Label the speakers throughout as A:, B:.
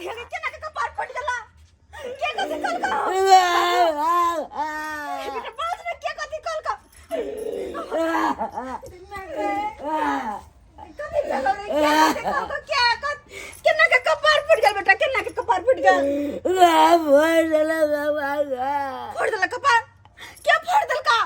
A: हे केना के कपार फट गेला के कथी कल का बेटा बाज ने के कथी कल का कथी भेलो रे के कथी कल का के कथ केना के कपार फट गेल बेटा केना के कपार फट गेल फोड़ देला कपार के फोड़ देल का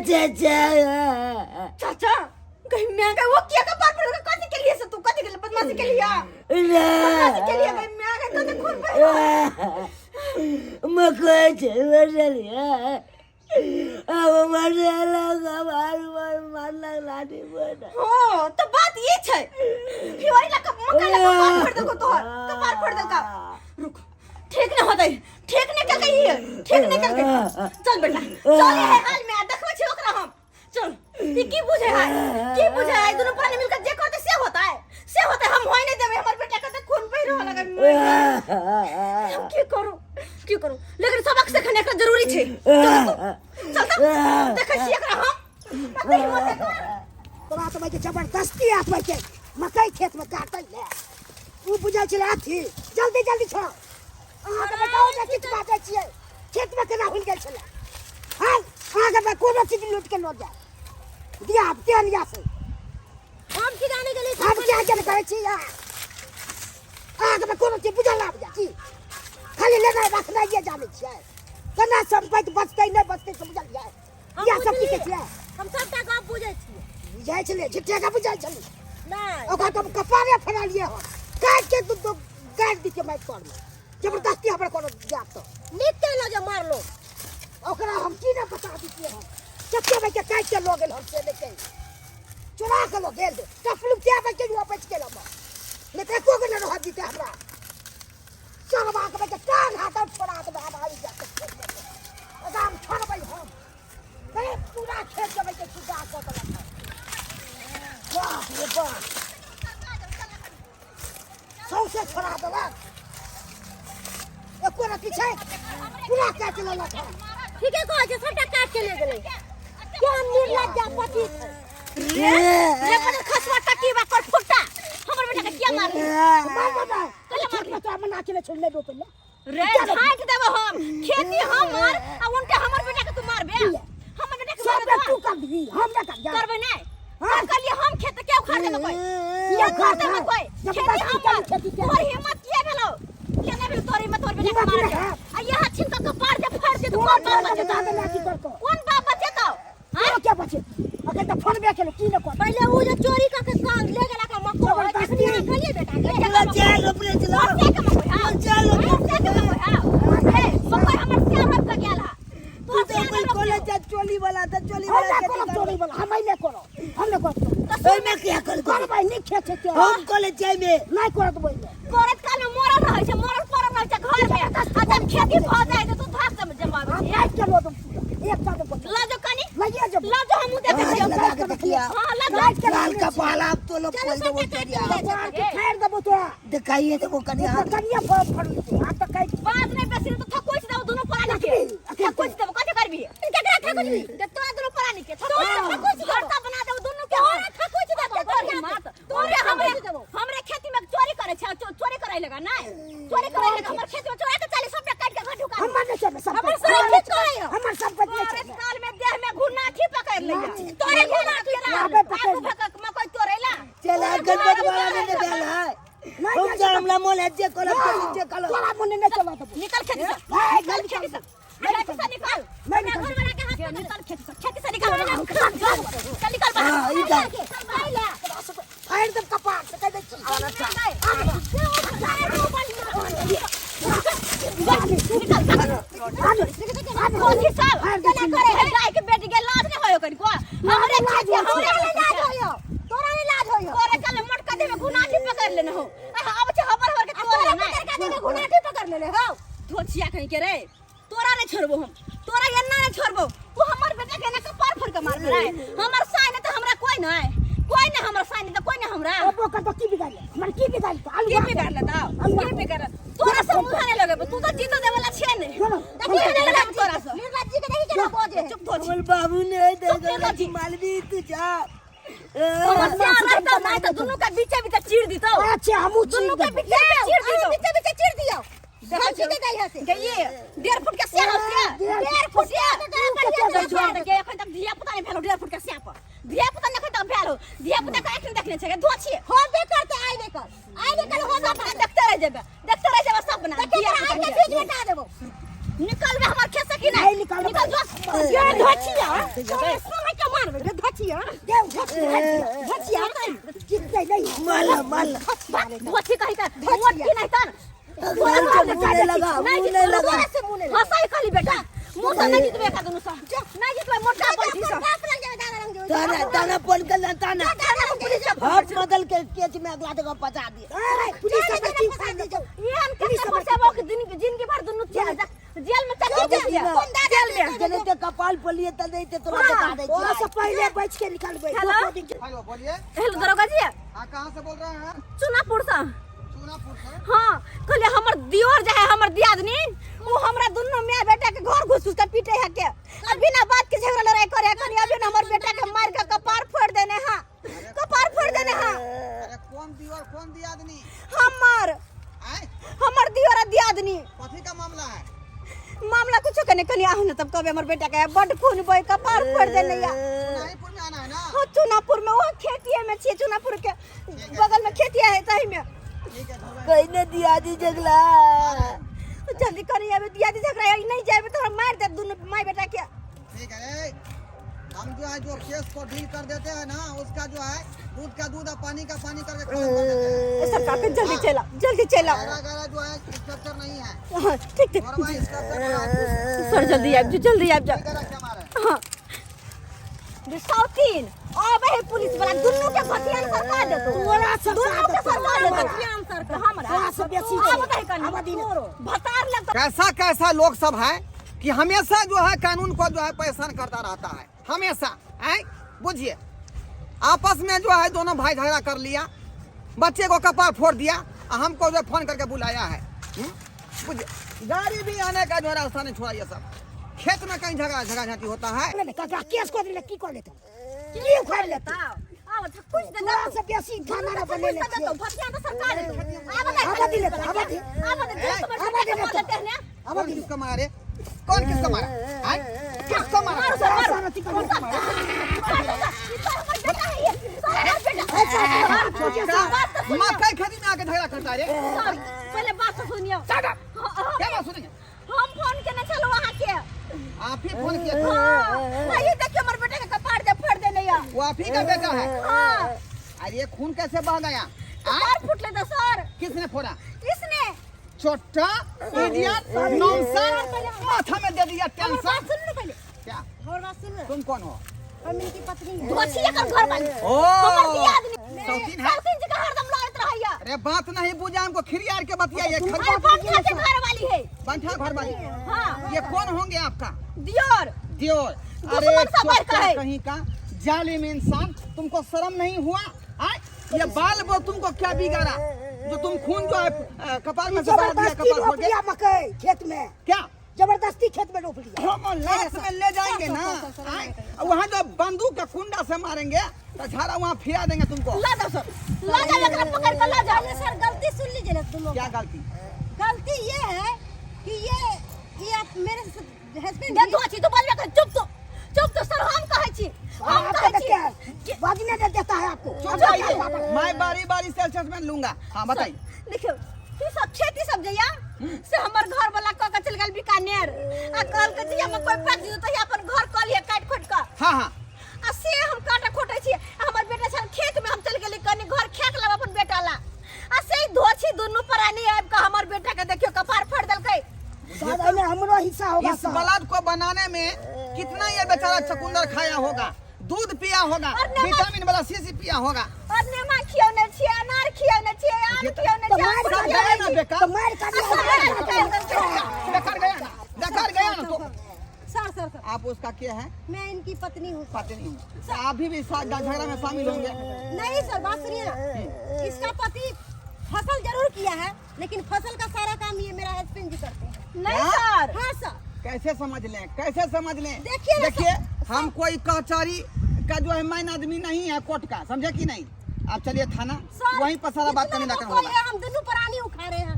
B: चाचा
A: चाचा कहीं मैं गई वो किया कपार फोड़ देल कथी के लिए से तू कथी के लिए बदमाशी के लिए बदमाशी के लिए गई मैं गई कथी खून बह
B: मकई चलिया अब मरे लगा मार मार मार लाठी बना
A: हो तो बात ये छै फिर वही लगा मकई लगा कपार फोड़ देलको तोहर कपार फोड़ देलका रुक ठीक नहीं होतै ठीक नहीं केलकै ई ठीक नहीं केलकै चल बेटा चल हे हाल में आ देखबै छी ओकरा हम चल ई की बुझे है की बुझे है दुनू प्राणी मिलकर जे करते से होता है से होता है हम होय नहीं देबै हमर बेटा के खून बहि रहल है हम की करू की करू लेकिन सबक सिखने के जरूरी छै चल तू, चल त देखै छी एकरा हम कते हिम्मत है तोरा?
C: तोरा तऽ भाई जबरदस्ती आबै के मकई खेत में काटै ले ओ बुझै छलै अथी जल्दी जल्दी छोड़ अहाँके बताउ ने किछु बाजै छियै खेत में केना हुल गेल छलै हँ अहाँके तऽ कोनो चीज लूट के लऽ जाय दिया दिया लिया से
D: हम की जाने गेली
C: हम क्या क्या करै छी अहाँके तऽ कोनो चीज बुझल आबि जाय की खाली लेनाइ रखनाइए जानै छियै केना सम्पत्ति बचतै नहि बचतै से बुझल जाय
D: हम
C: इएह सब की
D: बुझलियै।
C: कहै छियै
D: हम सबटा गप बुझै छियै
C: बुझै छलै झिठे के बुझै छलै
D: नहि
C: ओकरा तऽ हम कपारे फड़ालियै हन काटि के दू दू गाड़ि दितियै माटि परमे जबरदस्ती हमरा कोनो जायत तऽ
D: नीक केलहुँ जे मारलो
C: ओकरा हम की नहि बता दितियै हम कते भाई के काटि के लऽ गेल हम से नहि कहि चोरा के लऽ गेल टफलू के भाई के युवा बचि गेल हमर नहि तऽ एको गो नहि रहऽ दितै हमरा चलबा के भाई के टांग हाथ आर छोड़ा देबै आब आबि जायत ओकरा हम छोड़बै हम अरे पूरा खेत के भाई के सुधा कऽ देलक हन। बाप रे बाप सौंसे छोड़ा देलक एको रत्ती छै पूरा काटि लेलक हन
D: ठीके कहै छै सबटा काट के ले गेलै केहन निर्लज्ज पति छै
A: रे रे पर खसवा टट्टी बा कर फुट्टा हमर बेटा के किया मारली
C: मार बाबा खेत में तो मना के छोड़ ले रोपे ले
A: रे झाँक देबो हम खेती हमर आ उनके हमर बेटा के तू मारबे हमर बेटा के
C: सब
A: मारबे
C: तू कर दी हम ना कर जा
A: करबे नहीं
C: हाँ।
A: हम कहलिए हम खेत के उखाड़ देबो कोई
C: किया
A: के उखाड़ देबो कोई खेती
C: जबरदस्ती
A: हमर
C: करी खेती के
A: तोहर हिम्मत किया भेलो के नहीं भेलो तोहर हिम्मत तोहर बेटा के
C: हिम्मत
A: मारे
C: नहीं है।
A: आ यहाँ छिन के कपार जे फाड़ दे तो
C: तोरा
A: कौन बाप
C: बता
A: बचेतो
C: दे लाठी कर को
A: कौन बाप बचेतो
C: तो क्या बचे अगर तो फोड़बे केलो की न कर
D: पहिले उ जे चोरी क के कान ले गेला का मको
C: जबरदस्ती।
D: तखनी रखलिए बेटा के
B: चल रोपले चलो
A: से के मकोई हाँ
B: चल
A: से के मकोई हाँ ए मकोई हमर सिया रोप के गेल हा
B: तू तो कोई कॉलेज जा चोली वाला था चोली
C: हम
B: वाला
C: ना
B: खेती
C: करब
B: कर
C: चोरी वाला हम नहीं करब हम नहीं करब
B: ओय में क्या कर
C: करबै नहीं खेत छै के
B: हम कॉलेज जाय में
C: नहीं करत बोले
A: करत काल में मरल रहै छै मरल पड़ल रहै छै घर में आ जब खेती भऽ जाइ छै तो धास में जमाबै
C: हम
A: छै
C: काट के लो तुम पूरा एक साथ बच
A: लऽ जो कनी
C: लगिए जब
A: लऽ जो हमहूँ देखै छियै
B: लगा के देखिया
A: हाँ लऽ जो
C: काट के
B: लाल का पाला अब तो लोग
D: चलो
B: खोल देबो
D: सबटा काट
B: चोरिया
D: के ले
C: मार के फाड़ देबो तोरा
B: दिखाइए देखो कनी हाथ
C: कनिया फड़ फड़ हाथ तो काट
A: बात नहीं बेसी तो थकोच देबो दुनू प्राणी के थकोच देबो कथी करबी केकरा थकोचबी ते तोरा दुनू प्राणी के थकोच थकोच भरता बना देबो दुनू के
D: तोरा थकोच देबो
A: तोर हिम्मत तोरे हमरे हमरे खेती में चोरी करे छै चोरी करे लगा नहीं चोरी करे लगा हमर खेत में चोरा के चली सबटा काट के घर ढुका
C: हमर नहीं चले सब
A: हमर सब खेत करे
C: हमर सब कुछ नहीं
A: तोरे
C: चले
A: काल में देह में घुनाठी पकड़ ले तोरे घुनाठी
C: आबे पकड़
A: आगू भक मकई तोड़ेला
B: चल गणपत वाला ने देल है हम जा हमला मोल है जे कलम के जे कलम
C: तोरा मने नहीं चला देबो
A: निकल खेती से
C: नहीं,
A: निकल खेती से खेती से निकल
C: नहीं निकल।
A: घर वाला के हाथ में निकल खेती से खेती से निकल चल निकल बाहर
B: हां इधर
C: फाड़ देब कपार से कह दै छी
A: कोठी सब केना करे है गाय के बेटी के लाज नहीं होयो कनिको हमरे खेती हमरे
D: लाज होयो तोरा नहीं लाज होयो
A: तोरे कल मोटका देह में घुनाठी पकड़ लेने हो अब छै हबर हबर के तोरे
D: तोरा
A: ना
D: पकड़ के देह में घुनाठी पकड़ लेले हो
A: धोछिया कहीं के रे तोरा नहीं छोड़बो हम तोरा एना नहीं छोड़बो तू हमर बेटा के ना कपार फोड़ के मार रे हमर साई नहीं तो हमरा कोई नहीं कोई नहीं हमरा साई नहीं तो कोई नहीं हमरा
C: अब ओकर तो की बिगाड़ हमर की बिगाड़ आलू
A: की बिगाड़ लेता की बिगाड़ तोरा से मुंह नहीं लगे तू तो जीतो देवला छे नहीं
C: चलो,
A: की नहीं लगे तोरा से
D: निर्लज्जी के देखी केना बोजे है
A: चुप धोछी
B: हमर बाबू ने दे
A: चुप निर्लज्जी।
B: मालवी तू जा
A: हमर सियान रहता नहीं तो दुनू के बीचे बीचे चीर दीतो
C: अच्छा बीचे हमहूँ चीर
A: दुनू के
C: देबै।
A: बीचे बीचे चीर दियो।
D: बीचे बीचे चीर दियो। हम सीधे जाइ हसे।
A: गइए 1.5 फुट के सिया हो सिया।
C: 1.5
A: 1.5 फुट के सिया। के एखन तक धिया पुता नहीं भेलो 1.5 फुट के सिया पर। धिया पुता नहीं एखन तक भेलो। धिया पुता के एखन देखने छै धो छिए।
D: होबे करते आइबे कर। आइबे कर
A: हो सब अपना देखते रह जेबे। देखते रह जेबे सब बना।
D: धिया पुता के बीच बटा देबो।
A: निकलबे हमर खेत से कि
C: नहीं
A: नहीं?
C: निकलबै।
A: निकल जो।
D: ये धोछिया। तोरे समय के मारबे रे धोछिया।
C: देव धोछिया
D: धोछिया।
C: जीतते नहीं है।
B: माला माला
A: धोछी कहि के मोटकी नहीं तन।
B: लाल के मुंह नहीं लगा मुंह नहीं लगा।
A: हंसाई कहली बेटा। मुंह से नहीं जीतबे का दुनू से। नहीं जीतबे मोटा पंछी से।
D: बाप रंग जावे दादा रंग जावे।
B: ताना ताना फोन कर ले ताना। हाथ बदल के केच में अगला जगह पहुंचा दिए।
C: अरे पुलिस सब की उखाड़ ले जाओ।
A: ये हम कितना फंसेबो कि दिन जिंदगी भर दुनू जेल जेल में चल
B: जा।
A: कौन दादा जेल में
B: जने ते कपाल पर लिए त नहीं ते तोरा बता दे।
C: ओरा से पहले बच के निकलबै।
A: हेलो?
C: दो दिन के-
E: हेलो बोलिए।
A: हेलो दरोगा जी।
E: हाँ कहाँ से बोल रहे हैं?
A: चुनापुर से।
E: चूनापुर से।
A: हाँ कहले हमर दियोर जे है हमर दियादनी वो हमरा दुनू माय बेटा के घर घुस घुस के पीटे है के आ बिना बात के झगड़ा लड़ाई करे है। कहली अभी न हमर बेटा के मार के कपार फोड़ देने हा कपार फोड़ देने हा।
E: अरे कौन दियोर कौन दियादनी?
A: हमर
E: आए
A: हमर दियोर आ दियादनी।
E: कथी का मामला है?
A: मामला कुछो के नहीं। कहली आहू न तब कहबे हमर बेटा के बड खून बह कपार फोड़ देने या।
E: चुनाईपुर में आना है ना?
A: हाँ चुनापुर में वो खेतिए में छिए चुनापुर के बगल में खेतिए है तही में।
E: ठीक है धोबे।
B: कहीं ने दिया दी झगड़ा।
A: जल्दी करी अबे दिया दी झगड़ा नहीं जाबे तो हमरा मार दे दुनू माय बेटा के।
E: ठीक है ए, हम जो है जो केस को डील कर देते हैं ना उसका जो है दूध का दूध और पानी का पानी करके खत्म कर देते हैं।
A: सरकार के जल्दी चला जल्दी चला।
E: गहरा गहरा जो है स्ट्रक्चर नहीं है।
A: हाँ ठीक ठीक
E: और वहाँ स्ट्रक्चर बना है।
A: सर जल्दी आबि जाओ जल्दी आबि जाओ।
E: ठीक है, रखिए हमारे।
A: हाँ साउथीन आबे है पुलिस वाला दुनू के भथियान सरकार देतो।
C: तोरा सरकार
A: दुनू के
C: देतो।
A: सरकार देतो। भथियान सरकार हमरा
C: तोरा से बेसी
A: आब
C: छै।
A: बताही कनी।
C: आब दिन।
A: भतार लग
E: कैसा कैसा लोग सब है कि हमेशा जो है कानून को जो है परेशान करता रहता है हमेशा। है बुझिए आपस में जो है दोनों भाई झगड़ा कर लिया बच्चे को कपार फोड़ दिया और हमको जो है फोन करके बुलाया है। बुझिए गाड़ी भी आने का जो है रास्ता नहीं छोड़ा। ये सब खेत में कहीं झगड़ा झगड़ा झांटी होता है।
C: नहीं, ककरा केस कऽ देलक की कऽ लेतौ की उखाड़ि लेतौ?
A: आब अच्छा कुछ दे
C: तोरा से बेसी खाना रे बनेले छियै।
A: भथियान तो सरकार देतो। आब बताही
C: आब दी लेतौ, आब दी।
A: आब दे
C: आब दे लेतौ। आब
E: कौन
C: दी।
E: किसको मारे कौन किसको मारा आय? किसको मारा?
A: मारो सर मारो।
C: सारा अथी कर लेतौ।
E: मकई खेती में आके झगड़ा करता है रे।
A: पहले बात तो सुनियो।
E: क्या बात सुनेंगे?
A: हम फोन केने छलहुँ अहाँके।
E: आप ही फोन किए थे।
A: हाँ ये देखियो हमर बेटा के कपार दे फोड़ देने या।
E: वो आप ही का बेटा है।
A: हाँ
E: अरे ये खून कैसे बह गया?
A: कपार फूटले तो सर।
E: किसने फोड़ा?
A: किसने?
E: चोटा इडियट नॉनसेंस माथा में दे दिया
D: हमर
E: टेंशन।
D: बात सुन न पहले।
E: क्या
D: हमर बात सुन न।
E: तुम कौन हो?
D: हम इनकी पत्नी हैं।
A: धोछी एकर घर वाली।
E: ओ
A: हमर दियादनी।
E: शौकीन है।
A: शौकीन जी के हरदम लड़ैत रहैया।
E: अरे बात नहीं बुझा हमको खिरियार के बतियाइए।
A: अरे बंठा के घर वाली है।
E: बंठा घर वाली।
A: हाँ
E: ये कौन होंगे आपका?
A: दियोर।
E: दियोर। अरे
A: दुश्मन सब बढ़
E: चोटा
A: है।
E: कहीं का जालिम इंसान तुमको शर्म नहीं हुआ? आय ये बाल वो तुमको क्या बिगाड़ा जो तुम खून जो है कपाल में से बहा दिया
C: जबरदस्ती
E: कपाल
C: रोप
E: फोड़ के।
C: लिया मकई खेत में।
E: क्या
C: जबरदस्ती खेत में रोप लिया?
E: हम लाश में ले जाएंगे ना आय, वहाँ जो बंदूक का कुंडा से मारेंगे तो झाड़ा वहाँ फिरा देंगे तुमको।
A: ला जाओ सर ला जाओ एकरा पकड़ के ला जाओ।
D: पहले सर गलती सुन लीजिए ना तुम लोग।
E: क्या गलती?
D: गलती ये है कि ये आप मेरे हस्बैंड
A: दे धोछी तो बोलबे कर चुप तो चुप तो सर हम कहै छी हम
C: आपको
A: कहै
C: तो
A: छी
C: क्या बजने नहीं देता है आपको।
E: चुप जाइए मैं बारी बारी से असेसमेंट लूंगा। हाँ बताइए।
A: देखियो ई सब खेती सब जइया से हमर घर वाला क के चल गेल बीकानेर आ कहल के जइया में कोई पाक दियो त अपन घर क लिए काट खोट के।
E: हाँ हाँ
A: आ से हम काटा खोटे छी हमर बेटा छल खेत में हम चल गेली कनी घर खेक लब अपन बेटा ला आ से धोछी दुनू प्राणी आबि के हमर बेटा के देखियो कपार फोड़ देलकै।
C: सर एहिमे हमरो हिस्सा होगा
E: इस
C: सर।
E: बलद को बनाने में कितना ये बेचारा चकुंदर खाया होगा दूध पिया होगा
A: और नमक-
E: विटामिन वाला शीशी पिया होगा।
A: और नेमा खियौने छियै अनार खियौने छियै आम खियौने
C: तो
A: छियै
C: मार
A: अंगूर
C: का
E: गया
A: खियौने
E: ना
A: छियै।
E: बेकार।
C: तो मार का
A: आ सब
E: बेकार गया ना बेकार गया ना तो
D: सर सर सर
E: आप उसका क्या है?
D: मैं इनकी पत्नी हूँ।
E: पत्नी हूँ। तो आप भी झगड़ा में शामिल होंगे?
D: नहीं सर बात सुनिए ना इसका पति फसल जरूर किया है लेकिन फसल का सारा काम ये मेरा हस्बैंड जी करते हैं।
A: नहीं
E: हाँ?
A: सर।
D: हाँ सर।
E: कैसे समझ लें कैसे समझ लें?
D: देखिए ना
E: देखिए हम कोई कचहरी का जो है मैन आदमी नहीं है कोर्ट का समझे कि नहीं? आप चलिए थाना,
D: सर,
E: वहीं पर सारा बात
D: जितना
E: करने जाकर
D: मकई
E: होगा।
D: है, हम दोनों प्राणी उखा रहे हैं,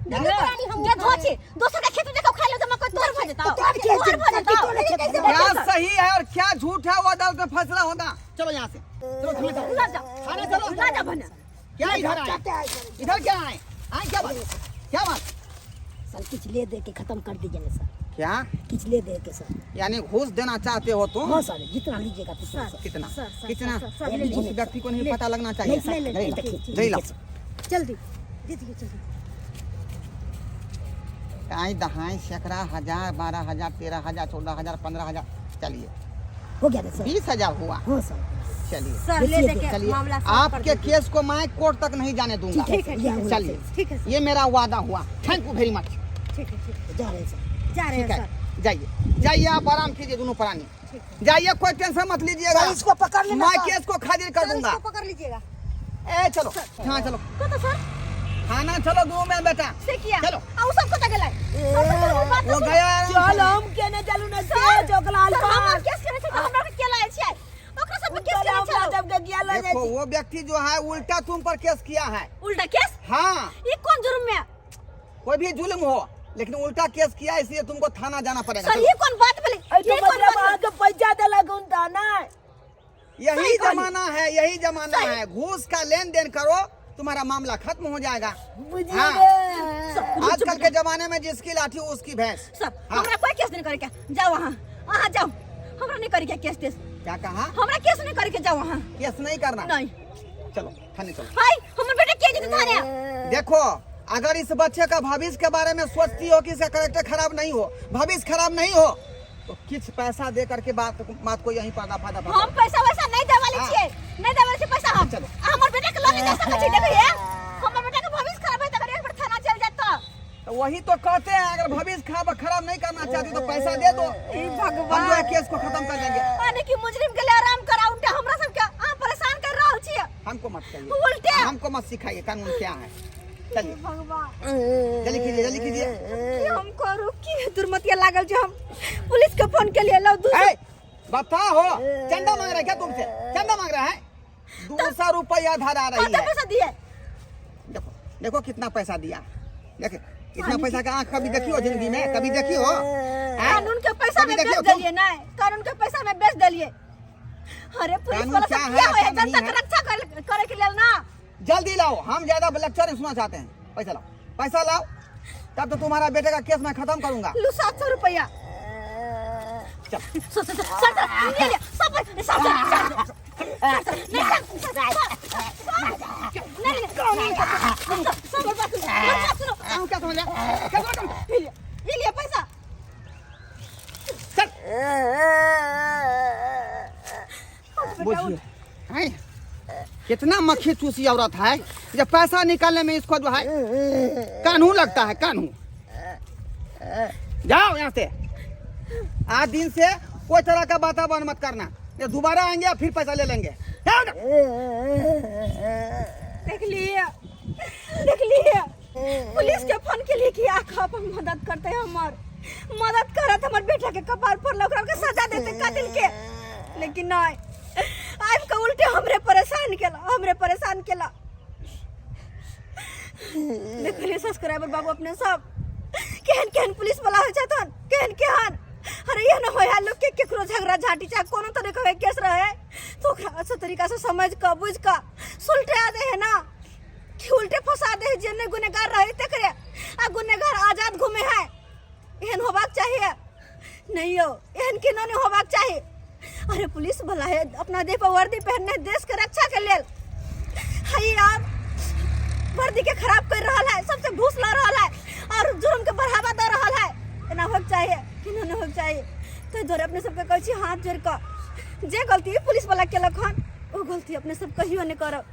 D: दोनों प्राणी हम
A: जे
D: उखा रहे
A: धोची दोसर के खेत में जाके उखा ले त मकई तोहर भ जेतौ,
C: तोहर खेत
A: तोहर भ
C: छै,
A: जेतौ।
C: तोहर खेत
A: कैसे
C: छै।
E: क्या
A: बचल सर?
E: सही है और क्या झूठ है वो अदालत में फैसला होगा। चलो यहाँ से चलो, थाने चलो।
A: ला जाओ,
E: थाने चलो।
A: ला जाओ भने।
E: क्या इधर आए?
C: चाहते हैं सर।
E: इधर क्या आए? आए क्या बात, क्या बात?
C: सर कुछ ले दे के खत्म कर दीजिए ना सर।
E: क्या
C: कुछ ले दे के सर।
E: यानी घूस देना चाहते हो तुम?
C: हाँ सर, जितना लीजिएगा उतना सर।
E: कितना
D: सर, सर,
E: कितना?
D: सर, सर, ले
E: उस
C: लीजिए।
E: व्यक्ति को नहीं पता लगना चाहिए।
C: नहीं,
D: ले, ले,
E: नहीं,
D: ठीक, ठीक,
E: नहीं लाओ।
D: हैं। जल्दी दे दीजिए जल्दी।
E: आए दहाई सैकड़ा हजार 12,000 13,000 14,000 15,000, चलिए
C: हो गया ना सर?
E: 20,000 हुआ।
C: हाँ सर।
E: चलिए
D: सर ले
C: देखिए,
D: दे के
E: चलिए,
D: मामला साफ कर
E: आपके
D: दीजिए।
E: केस को मैं कोर्ट तक नहीं जाने दूंगा।
C: ठीक है, ठीक है,
E: चलिए
D: ठीक है सर।
E: ये मेरा वादा हुआ। Thank you very much.
D: ठीक है, ठीक है,
C: जा रहे हैं सर।
D: जा रहे
E: ठीक
D: हैं
E: है,
D: सर।
E: जाइए जाइए, आप आराम कीजिए दोनों प्राणी,
D: ठीक है।
E: जाइए, कोई टेंशन मत लीजिएगा।
C: सर, इसको पकड़ लेना
E: मैं
C: सर।
E: केस को खारिज कर
D: सर,
E: दूंगा।
D: इसको पकड़ लीजिएगा।
E: ए चलो, हाँ चलो
A: कत सर?
E: थाना चलो दो में बेटा।
A: से किया?
E: चलो।
A: आ उ सब कत गेलै? सर, सर, हमर बात
E: वो गया।
B: चल हम केने चलू ना से चोकला
A: सर, हमर केस केने छै त हमरा के केला छै, ओकरा सब पे केस केने छै।
B: जब के गिया ल
E: देखो वो व्यक्ति जो है उल्टा तुम पर केस किया है।
A: उल्टा केस?
E: हाँ।
A: ये कौन जुर्म में?
E: कोई भी जुल्म हो लेकिन उल्टा केस किया, इसलिए तुमको थाना जाना पड़ेगा।
A: सर ये कौन बात भेलै?
B: ऐ तो
A: ये कौन
B: मतलब
A: बात भेलै?
B: अहाँ के पैसा देलक उनका ना।
E: यही
A: सही कहली।
E: जमाना है, यही जमाना है, घूस का लेन then करो तुम्हारा मामला खत्म हो जाएगा।
B: बुझिए
E: हाँ।
B: गे।
E: आजकल के जमाने में जिसकी लाठी उसकी भैंस।
A: सर
E: हाँ।
A: हमरा कोई केस नहीं करे के, जाओ वहाँ, वहाँ जाओ, हमरा नहीं करे के केस तेस।
E: क्या कहा?
A: हमरा केस नहीं करे के, जाओ वहाँ।
E: केस नहीं करना?
A: नहीं।
E: चलो थाने चलो।
A: हाय हमर बेटा के जेतै थाने?
E: देखो अगर इस बच्चे का भविष्य के बारे में सोचती हो कि इसका करेक्टर खराब नहीं हो, भविष्य खराब नहीं हो, तो किछ पैसा दे करके बात बात को यहीं पर दफा दफा।
A: हम पैसा वैसा नहीं देवाले
E: हाँ।
A: छियै, नहीं देवाले छियै पैसा हम।
E: चलो।
A: आ हमर बेटा के लऽ के जा सकै छी, देखिए हमर बेटा के भविष्य खराब है त अगर एक बेर थाना चल जात त।
E: तो वही तो कहते हैं, अगर भविष्य खराब खराब नहीं करना चाहती तो पैसा दे दो,
A: हे
E: हम जो है
A: भगवान,
E: केस को खत्म कर देंगे।
A: यानी कि मुजरिम के लिए आराम करा, उल्टा हमरा सब के अहाँ परेशान कर रहल छियै।
E: हमको मत कहिए,
A: उल्टे।
E: हमको मत सिखाइए कानून क्या है। चलिए
A: भगवान,
E: जल्दी कीजिए, जल्दी कीजिए।
A: की हम करू, की दुर्मतिया लागल छै, हम पुलिस के फोन के लिए लौ दू।
E: ए, बताओ चंदा मांग रहा है क्या तुमसे? चंदा मांग रहा है? 200 रुपया धरा रही
A: कते
E: है।
A: पैसा दिए?
E: देखो देखो कितना पैसा दिया, देखे इतना पैसा का आंख कभी देखी हो जिंदगी में? कभी देखी हो? हैं?
A: कानून के पैसा
E: कभी
A: में
E: देखी
A: बेच
E: हो तुम?
A: देलिए, नहीं कानून के पैसा में बेच देलिए। अरे पुलिस
E: कानून
A: वाला
E: क्या
A: सब
E: है,
A: किया होय है
E: क्या
A: जनता
E: नहीं
A: के
E: है?
A: रक्षा करे के लेल ना।
E: जल्दी लाओ, हम ज्यादा लेक्चर नहीं सुनना चाहते हैं। पैसा लाओ, पैसा लाओ, तब तो तुम्हारा बेटे का केस मैं खत्म करूंगा।
A: लू 700 रुपया।
E: चल।
A: Sir, sir, sir, sir, ले ले, सब sir, sir, sir, sir, नहीं, सर, सर, सर, नहीं, नहीं, सर, सर, मोर बात सुनो, मोर बात सुनो।
E: आओ, क्या समझ लिया? क्या समझ लिया?
A: ये लिया, ये लिया पैसा।
E: चल। बुझिए, हैं? कितना मक्खी चूसी औरत है, जब पैसा निकालने में इसको जो है कानून लगता है, कानून। जाओ यहाँ से, आज दिन से कोई तरह का वातावरण मत करना, ये दोबारा आएंगे फिर पैसा ले लेंगे। जाओ ना।
A: देख लिए, देख लिए, पुलिस के फोन के लिए कि आखा अपन मदद करते, हमार मदद करत, हमर बेटा के कपार पर ओकरा के सजा देते कातिल के, लेकिन नहीं, आबि के उल्टे हमरे परेशान केला, हमरे परेशान केला। देखलिए सब्सक्राइबर बाबू अपने सब केहन केहन पुलिस वाला होइ छथन, केहन केहन। अरे एहन होइ है लोग के केकरो झगड़ा झांटी चाहे कोनो तरह के केस रहे तो ओकरा अच्छा तरीका से समझ के बुझ के सुलटा दे है ना, कि उल्टे फंसा दे है जे नहीं गुनेगार रहे तेकरे, आ गुनेगार आजाद घूमे है। एहन होबाक चाहिए नहीं हो, एहन केना नहीं होबाक चाही। अरे पुलिस वाला है अपना देह पर वर्दी पहनने देश के रक्षा के लेल, हई आप वर्दी के खराब कर रहा है, सबसे घूस ला रहा है और जुर्म के बढ़ावा दे रहा है। एना होके चाहिए कि नहीं होके चाहिए? तो दुआरे अपने सबके कहै छी हाथ जोड़ कऽ, जे गलती पुलिस वाला केलक हन ओ गलती अपने सब कहियो नहीं करब।